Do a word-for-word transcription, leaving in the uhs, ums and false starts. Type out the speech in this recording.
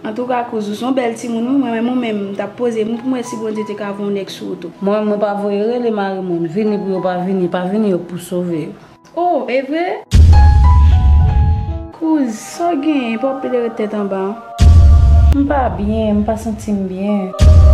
Antouka, kouz, ou se yon bèl timoun, wi, mwen menm, ou menm, m t ap poze m pou m wè si Bondye te ka voye yon nèg sou ou tou. Mwen menm, mwen pa voye rele mari moun, vini pou yo pa vini, pa vini yo pou sove yo. Oh, e vre? Kouz, sa w genyen, pa w ap plede ret tèt anba? M pa byen, m pa santi m byen.